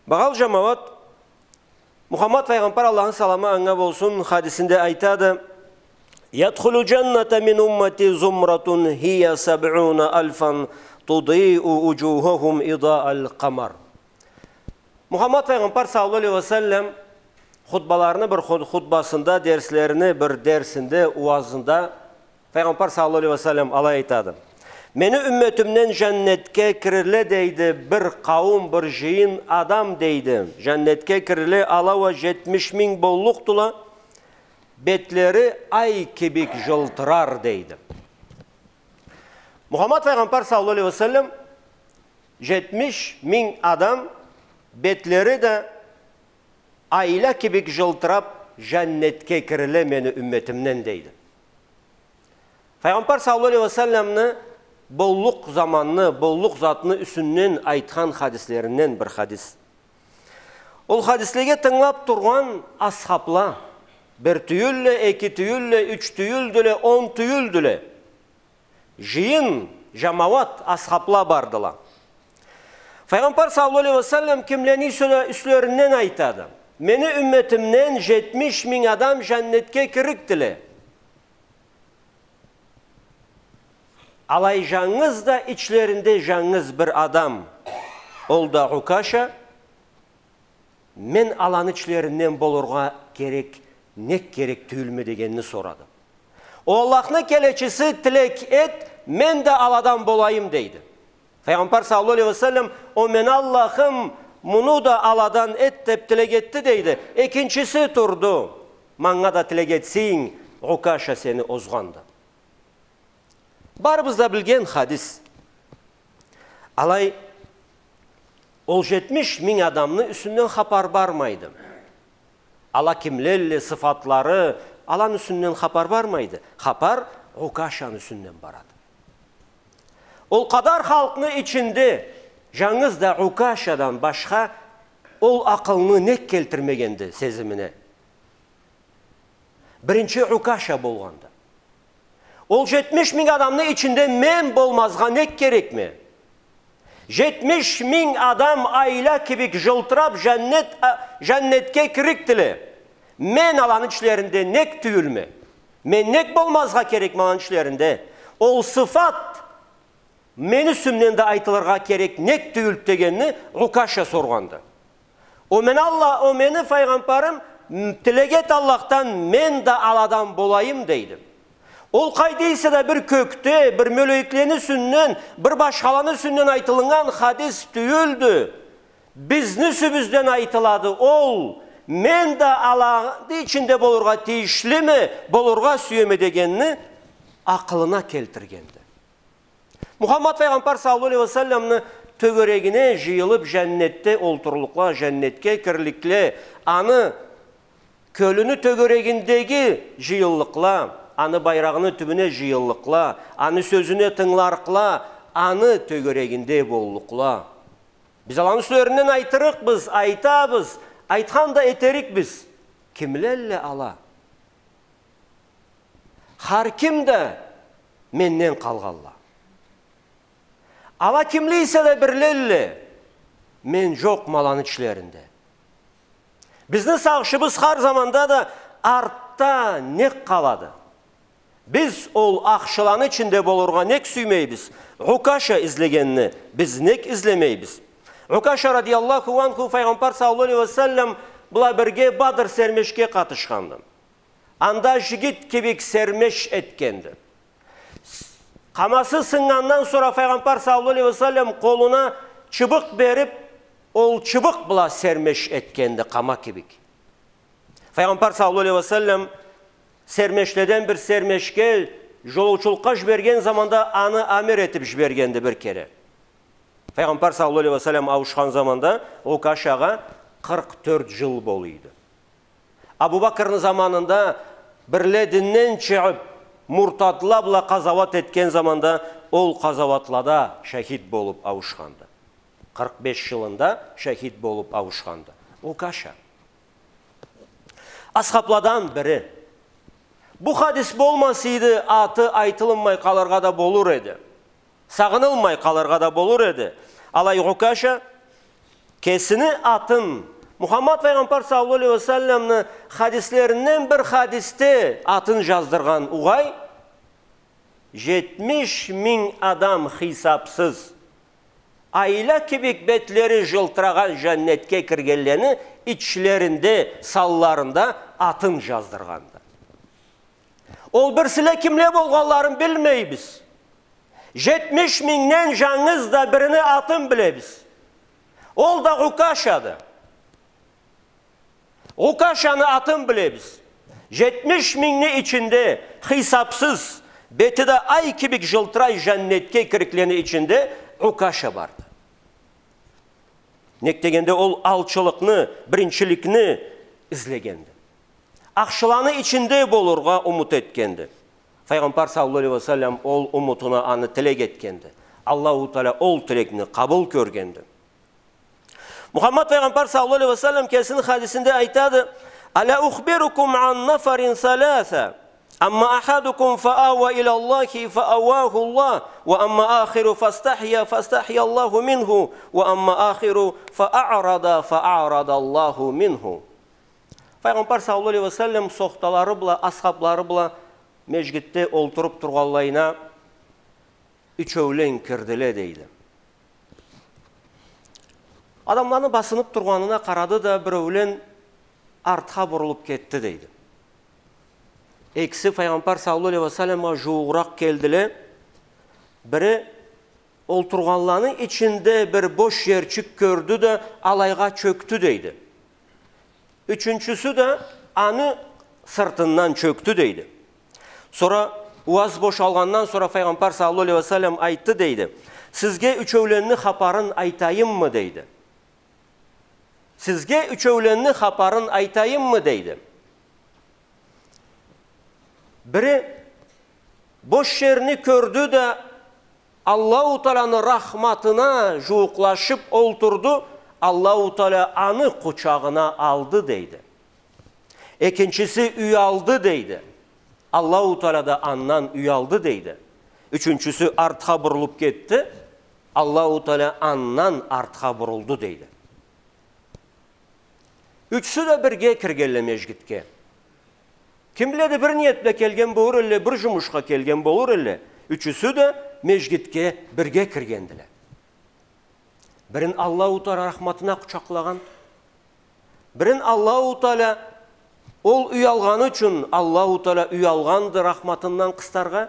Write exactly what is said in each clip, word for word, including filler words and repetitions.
Багъалы джамауат, Мухаммад файгъамбар, Аллахны саламы анга болсун, хадисинде айтады: «يدخل الجنة من أمتي زمرة هي سبعون ألفا تضيء وجوههم إضاءة القمر». Мухаммад файгъамбар саллаллаху алейхи ва саллам хутбаларыны бир ху-, хутбасында, дерслерини бир дерсинде, уазында файгъамбар саллаллаху алейхи ва саллам алай айтады: «Мени умметимден джаннетге кирилле, — дейди, — бир къауум, бир джыйын адам, — дейди. — Джаннетге кирилле, ала уа джетмиш минг боллукъдула, бетлери ай кибик джылтырар», — дейди. Мухаммад файгъамбар саллаллаху алейхи ва саллам: «Джетмиш минг адам, бетлери да айла кибик джылтырап, джаннетге кирилле мени умметимден», — дейди. Файгъамбар саллаллаху алейхи ва салламны боллукъ заманны, боллукъ затны юсюнден айтхан хадислеринден бир хадис. Ол хадислеге тынгылап тургъан асхабла, бир тюйюлле, эки тюйюлле, юч тюйюлдюле, он тюйюлдюле. Джыйын, джамауат, асхабла бардыла. Файгъамбар саллаллаху алейхи ва саллам кимлени эсе да юслеринден айтады: «Мени умметимден джетмиш минг адам джаннетге кирликдиле. Алай джангыз да ичлеринде джангыз бир адам, ол да Укаша, мен аланы ичлеринден болургъа керек, нек керек тюйюлме?» — дегенни сорады. «О Аллахны келечиси, тилек эт, мен да аладан болайым», — дейди. Файгъамбар саллаллаху алейхи ва саллам: «О мени Аллахым, муну да аладан эт», — деп тилек этди, дейди. Экинчиси турду: «Манга да тилек этсенг, Укаша сени озгъанды». Барыбыз да билген хадис. Алай, ол джетмиш минг адамны юсюнден хапар бармайды. Ала кимлелле, сыфатлары, аланы юсюнден хапар бармайды. Хапар Укашаны юсюнден барады. Ол къадар халкъны ичинде джангыз да Укашадан башха ол акъылны нек келтирмегенди сезимине? Биринчи Укаша болгъанды. Ол джетмиш минг адамны ичинде мен болмазгъа нек керекме? Джетмиш минг адам айла кибик джылтырап, джаннет, а, джаннетге кирликдиле. Мен аланы ичлеринде нек тюйюлме? Мен нек болмазгъа керекме аланы ичлеринде? Ол сыфат мени юсюмден да айтылыргъа керек нек тюйюлдю дегенни Укаша соргъанды. О мени Аллах, о мени файгъамбарым, м, тилек эт Аллахдан, мен да аладан болайым, дейди. Ол къайда эсе да бир кёкде, бир мёлеклени юсюнден, бир башхаланы юсюнден айтылыннган хадис тюйюлдю. Бизни юсюбюзден айтылады. Ол, мен да аланы ичинде болургъа тийишлиме, болургъа сюеме дегенни акъылына келтиргенди. Мухаммад файгъамбар саллаллаху алейхи ва салламны тёгерегине джыйылып, джаннетде олтурлукъла, джаннетге кирликле, аны кёлюню тёгерегиндеги джыйыллыкъла, аны байрагъыны тюбюне джыйыллыкъла, аны сёзюне тынгыларыкъла, аны тёгерегинде боллукъла. Биз аланы юслеринден айтырыкъбыз, айтабыз, айтхан да этерикбиз. Кимлелле ала? Хар ким да менден къалгъанла. Ала кимле эсе да бирлелле, мен джокъма аланы ичлеринде. Бизни сагъышыбыз хар заманда да артда нек къалады? Биз ол ахшыланы ичинде болургъа нек сюймейбиз? Укаша излегенни биз нек излемейбиз? Укаша радияллаху анху файгъамбар саллаллаху алейхи ва саллам бла бирге Бадр сермешге къатышханды. Анда джигит кибик сермеш этгенди. Къамасы сыннгандан сора файгъамбар саллаллаху алейхи ва саллам къолуна чыбыкъ берип, ол чыбыкъ бла сермеш этгенди, къама кибик. Файгъамбар саллаллаху алейхи ва саллам сермешледен бир сермешге джолоучулукъгъа джиберген заманда аны амир этип джибергенди бир кере. Файгъамбар саллаллаху алейхи ва саллам ауушхан заманда Укашагъа къыркъ тёрт джыл болуйду. Абу Бакрны заманында бирле динден чыгъып, муртадла бла къазауат этген заманда, ол къазауатлада шахид болуп ауушханды. Къыркъ беш джылында шахид болуп ауушханды. Укаша. Асхабладан бири. Бу хадис болмасыйды, аты айтылынмай къалыргъа да болур эди. Сагъынылмай къалыргъа да болур эди. Алай Укаша Кесини атын, Мухаммад файгъамбар саллаллаху алейхи ва салламны хадислеринден бир хадисде атын жаздыргъан угъай, жетмиш минг адам хисапсыз, айла кибик бетлери жылтырагъан жаннетге киргенлени ичлеринде, санларында атын жаздыргъанды. Ол бирсиле кимле болгъанларын билмейбиз. Жетмиш мингден жангыз да бирини атын билебиз. Ол да Укашады. Укашаны атын билебиз. Жетмиш мингни ичинде хисапсыз, бети да ай кибик жылтырай жаннетге кирикленни ичинде Укаша барды. Нек дегенде, ол алчылыкъны, биринчиликни излегенди. Ахшыланы ичинде болургъа умут этгенди. Файгъамбар саллаллаху алейхи ва саллам ол умутуна аны тилек этгенди. Аллаху Таала ол тилекни къабыл кёргенди. Мухаммад файгъамбар саллаллаху алейхи ва саллам кесини хадисинде айтады: «Аля ухбирукум ан нафарин саляса, амма ахадукум фаава иляллахи фааваху Аллах, ва амма ахиру фастахья фастахья Аллаху минху, ва амма ахиру фаарада фаарадаллаху минху». Файгъамбар саллаллаху алейхи ва саллам сохталары бла, асхаблары бла межгитде олтуруп тургъанлайына, ючеулен кирдиле, дейди. Адамланы басынып тургъанына къарады да, биреулен артха бурулуп кетди, дейди. Экиси файгъамбар саллаллаху алейхи ва салламгъа жуугъуракъ келдиле. Бири олтургъанланы ичинде бир бош жерчик кёрдю да, алайгъа чёкдю, дейди. Ючюнчюсю да аны сыртындан чёкдю, дейди. Сора, уаз бошалгъандан сора, файгъамбар саллаллаху алейхи ва саллам айтды, дейди: «Сизге ючеуленни хапарын айтайыммы?» — дейди. «Сизге ючеуленни хапарын айтайыммы?» — дейди. Бири бош жерни кёрдю да, Аллаху Тааланы рахматына жууукълашып олтурду, Аллаху Таала аны къучагъына алды, дейди. Экинчиси уялды, дейди. Аллаху Таала да андан уялды, дейди. Ючюнчюсю артха бурулуп кетди, Аллаху Таала андан артха бурулду, дейди. Ючюсю да бирге киргенле межгитге. Ким биледи, бир ниет бла келген болур элле, бир жумушха келген болур элле. Ючюсю да межгитге бирге киргендиле. Бирин Аллаху Таала рахматына къучакълагъан. Бирин Аллаху Таала ол уялгъаны ючюн, Аллаху Таала уялгъанды рахматындан къыстаргъа.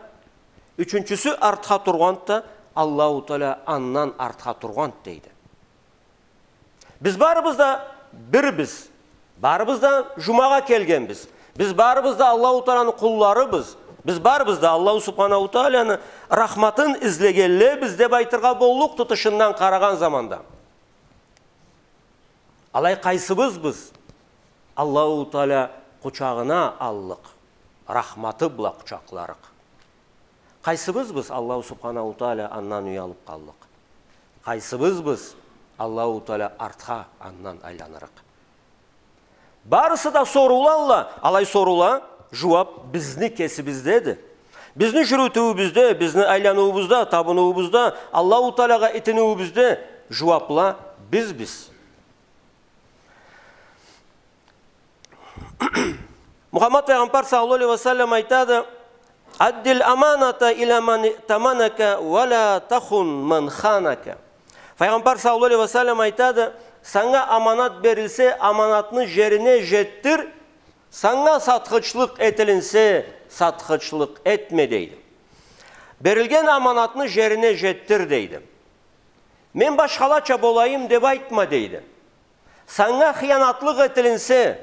Ючюнчюсю артха тургъанды да, Аллаху Таала андан артха тургъанды, дейди. Биз барыбыз да бирбиз. Барыбыз да жумагъа келгенбиз. Биз барыбыз да Аллаху Тааланы къулларыбыз. Биз барыбыз да Аллаху Субханаху Тааланы рахматын излегенлебиз деп айтыргъа боллукъду тышындан къарагъан заманда. Алай къайсыбызбыз Аллаху Таала къучагъына аллыкъ, рахматы бла къучакъларыкъ? Къайсыбызбыз Аллаху Субханаху Таала андан уялып къаллыкъ? Къайсыбызбыз Аллаху Таала артха андан айланырыкъ? Барысы да соруулалла, алай сорула, жууап бизни кесибиздеди. Бизни жюрютюуюбюзде, бизни айланыуубузда, табыныуубузда, Аллаху Таалагъа итиниуюбюзде жууапла бизбиз. Мухаммад файгъамбар саллаллаху алейхи ва саллам айтады: «Аддил аманата иля ман иътаманака ва ля тахун ман ханака». Файгъамбар саллаллаху алейхи ва саллам айтады: «Санга аманат берилсе, аманатны жерине жетдир, санга сатхычлыкъ этилинсе, сатхычлыкъ этме», — дейди. Берилген аманатны жерине жетдир, дейди. «Мен башхалача болайым», — деп айтма, дейди. Санга хыянатлыкъ этилинсе,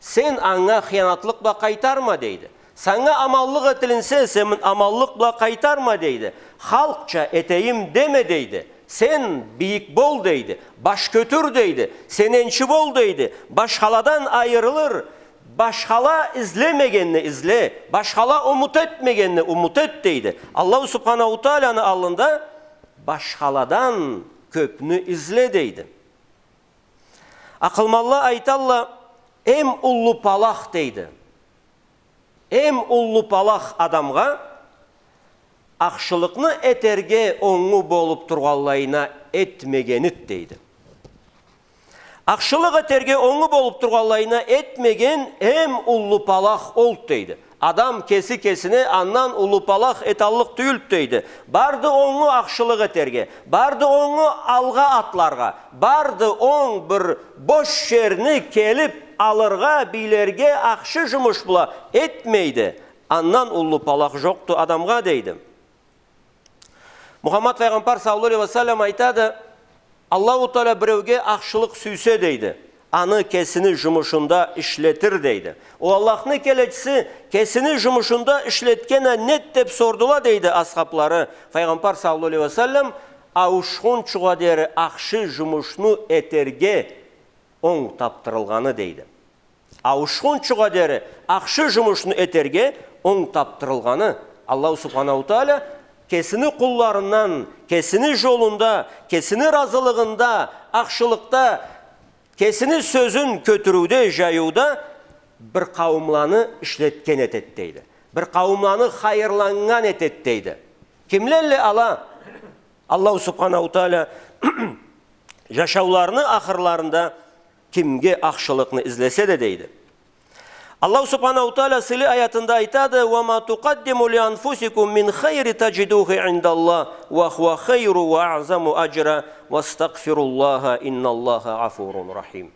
сен анга хыянатлыкъ бла къайтарма, дейди. Санга аманлыкъ этилинсе, сен аманлыкъ бла къайтарма, дейди. Халкъча этейим деме, дейди. Сен бийик бол, дейди. Баш кётюр, дейди. Сен энчи бол, дейди. Башхаладан айырылыр. Башхала излемегенни изле. Башхала умут этмегенни умут эт, дейди. Аллаху Субханаху Тааланы аллында башхаладан кёпню изле, дейди. Акъылманла айталла, эм уллу палах, дейди. Эм уллу палах адамгъа ахшылыкъны этерге онгу болуп тургъанлайына этмегенид, дейди. Ахшылыкъ этерге онгу болуп тургъанлайына этмеген эм уллу палах олду, дейди. Адам кеси кесине андан уллу палах эталлыкъ тюйюлдю, дейди. Барды онгу ахшылыкъ этерге, барды онгу алгъа атларгъа, барды онг бир бош жерни келип алыргъа, бийлерге, ахшы жумуш бла этмейди. Андан уллу палах жокъду адамгъа, дейди. Мухаммад файгъамбар саллаллаху алейхи ва саллам айтады: Аллаху Тааля биреуге ахшылыкъ сюйсе, дейди, аны кесини жумушунда ишлетир, дейди. О Аллахны келечиси, кесини жумушунда ишлетген а нед деп сордула, дейди, асхаблары. Файгъамбар саллаллаху алейхи ва саллам: ауушхунчугъа дери ахшы жумушну этерге онг тапдырылгъаны, дейди. Ауушхунчугъа дери ахшы жумушну этерге онг тапдырылгъаны. Аллаху Субханаху Тааля кесини къулларындан кесини жолунда, кесини ыразылыгъында, ахшылыкъда, кесини сёзюн кётюрюуде, жаюуда бир къауумланы ишлетген этед, дейди. Бир къауумланы хайырланнган этед, дейди. Кимлелле ала? Аллаху Субханаху Тааля жашауларыны ахырларында кимге ахшылыкъны излесе да, дейди. Аллаху Субханаху Тааля сыйлы аятында айтады: «Ва ма тукъаддиму ли анфусикум мин хайри таджидуху индаллах, ва хува хайру ва аъзаму аджра, ва астагъфируллаха, инналлаха гъафурун рахим».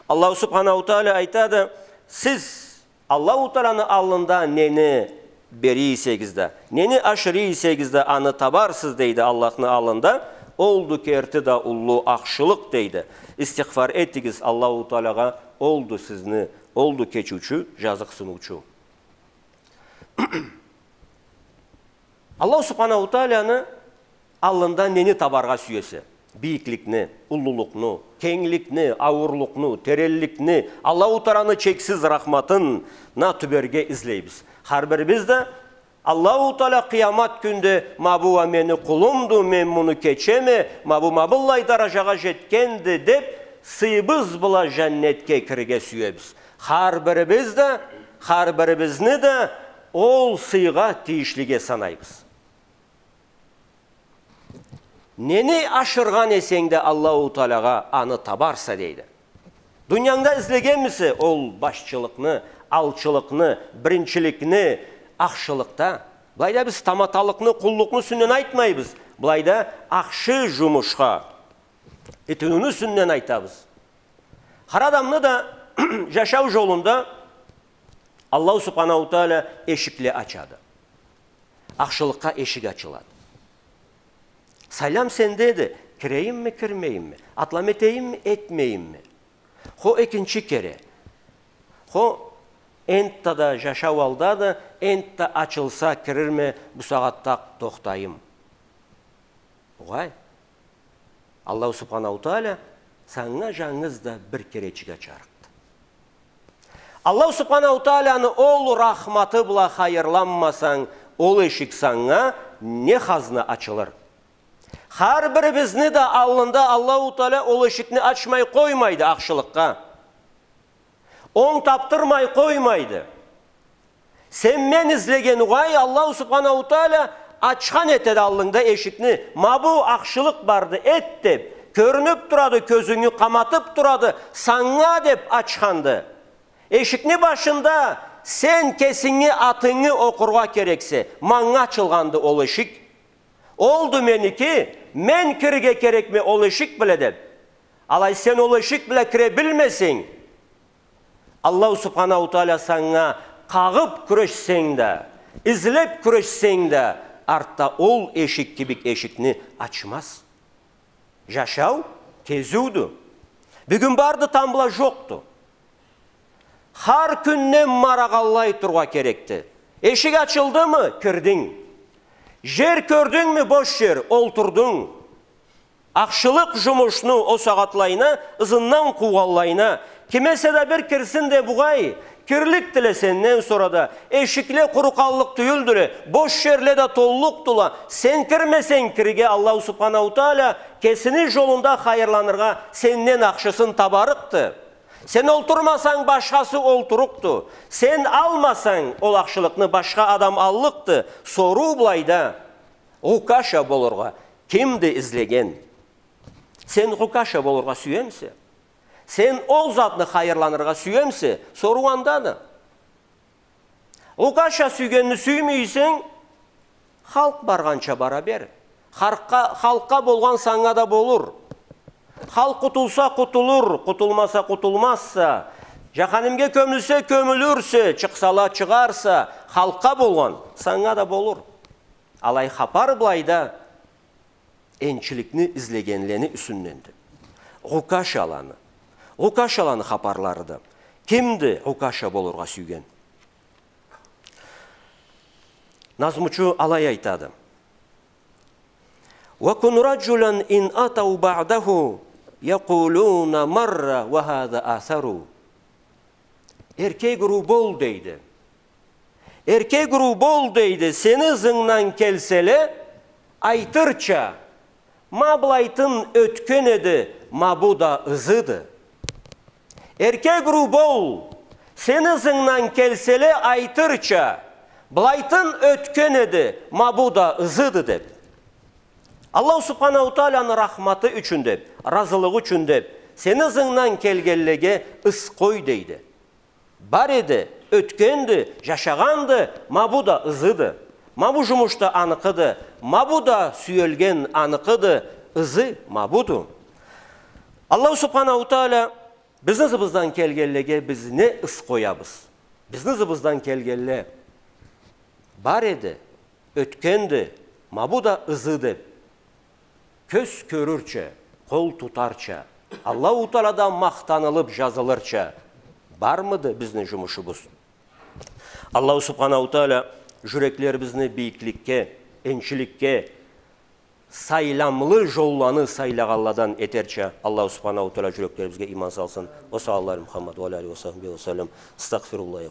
Аллаху Субханаху Тааля айтады: сиз Аллаху Тааляны аллында нени берий эсегиз да, нени ашырый эсегиз да, аны табарсыз, дейди, Аллахны аллында. Олду керти да уллу ахшылыкъ, дейди. Истигъфар этигиз Аллаху Тааляга, олду сизни, олду кечиучю, жазыкъсыныучу. Аллаху Субханаху Тааляны аллында нени табаргъа сюесе? Бийикликни, уллулукъну, кенгликни, ауурлукъну, теренликни, Аллаху Тааляны чексиз рахматына тюберге излейбиз. Хар бирибиз да Аллаху Тааля къыямат кюнде: «Ма бу уа мени къулумду, мен муну кечеме, ма бу ма быллай даражагъа жетгенди», — деп, сыйыбыз бла жаннетге кирирге сюебиз. Хар бирибиз да, хар бирибизни да ол сыйгъа тийишлиге санайбыз. Нени ашыргъан эсенг да Аллаху Тааляга, аны табарса, дейди. Дуниянгда излегенмисе ол башчылыкъны, алчылыкъны, биринчиликни ахшылыкъда? Былайда биз таматалыкъны, къуллукъну юсюнден айтмайбыз. Былайда ахшы жумушха этиуню юсюнден айтабыз. Хар адамны да жашау жолунда Аллаху Субханаху Тааля эшикле ачады. Ахшылыкъгъа эшик ачылады. Сайлам сендеди, кирейимми, кирмейимми, атлам этейимми, этмейимми? Хо, экинчи кере. Хо, энтта да жашау алдады, энтта ачылса, кирирме, бусагъатдакъ тохтайым. Огъай. Аллаху Субханаху Тааля санга жангыз да бир керечик ачарыкъды. Аллаху Субханаху Тааляны ол рахматы бла хайырланмасанг, ол эшик санга не хазна ачылыр? Хар бирибизни да аллында Аллаху Тааля ол эшикни ачмай къоймайды ахшылыкъгъа. Онг тапдырмай къоймайды. Сен мен излеген угъай, Аллаху Субханаху Тааля ачхан этеди аллынгда эшикни. Ма бу ахшылыкъ барды, эт деп. Кёрюнюп турады, кёзюнгю къаматып турады, санга деп ачханды. Эшикни башында сен кесинги атынгы окъургъа керексе, манга ачылгъанды ол эшик. Олду меники, мен кирирге керекме ол эшик бла деп. Алай сен ол эшик бла кире билмесенг, Аллаху Субханаху Тааля санга къагъып кюрешсенг да, излеп кюрешсенг да, артда ол эшик кибик эшикни ачмаз. Жашау кезиудю. Бюгюн барды, тамбла жокъду. Хар кюннге марагъанлай тургъа керекди. Эшик ачылдымы, кирдинг. Жер кёрдюнгмю, бош жер, олтурдунг. Ахшылыкъ жумушну ол сагъатлайына ызындан къуугъанлайына, ким эсе да бир кирсин деп угъай, кирликдиле сенден сора да, эшикле къуру къаллыкъ тюйюлдюле, бош жерле да толлукъдула, сен кирмесенг кирге, Аллаху Субханаху Тааля кесини жолунда хайырланыргъа сенден ахшысын табарыкъды. Сен олтурмасанг, башхасы олтурукъду. Сен алмасанг ол ахшылыкъны, башха адам аллыкъды. Соруу былайда: гъукаша болургъа кимди излеген? Сен гъукаша болургъа сюемисе? Сен ол затны хайырланыргъа сюемисе, соруу андады. Укъ аша сюйгенни сюймей эсенг, халкъ баргъанча бара бер. Халкъгъа, халкъгъа болгъан санга да болур. Халкъ къутулса къутулур, къутулмаса къутулмазса, жаханимге кёмюлсе кёмюлюрсе, чыкъсала чыгъарса, халкъгъа болгъан санга да болур. Алай хапар былайда энчиликни излегенлени юсюнденди. Укъашаланы, Укъашаланы хапарларыды. Кимди Укъаша болургъа сюйген? Назмучу алай айтады: «وكن رجلا إن أتوا بعده يقولون مر وهذا أثر». Эркегиру бол, дейди. Эркегиру бол, дейди, сени ызынгдан келселе, айтырча: «Ма былайтын ётген эди, ма бу да ызыды». Эркегиру бол, сени ызынгдан келселе, айтырча: «Былайтын ётген эди, ма бу да ызыды», — деп. Аллаху Субханаху Тааланы рахматы ючюн деп, ыразылыгъы ючюн деп, сени ызынгдан келгенлеге ыз къой, дейди. Бар эди, ётгенди, жашагъанды, ма бу да ызыды. Ма бу жумуш да аныкъыды, ма бу да сюелген аныкъыды, ызы ма буду. Аллаху Субханаху Таала бизни ызыбыздан келгенлеге биз не ыз къоябыз? Бизни ызыбыздан келгенле бар эди, ётгенди, ма бу да ызы деп, кёз кёрюрча, къол тутарча, Аллаху Тааладан махтанылып жазылырча бармыды бизни жумушубуз? Аллаху Субханаху Таала жюреклерибизни бийикликге, энчиликге, сайламлы жолланы сайлагъанладан этерча, Аллаху Субханаху Таала жюреклерибизге иман салсын. Ва саллаллаху аля Мухаммад ва аля алихи ва сахбихи ва саллам. Астагъфируллах.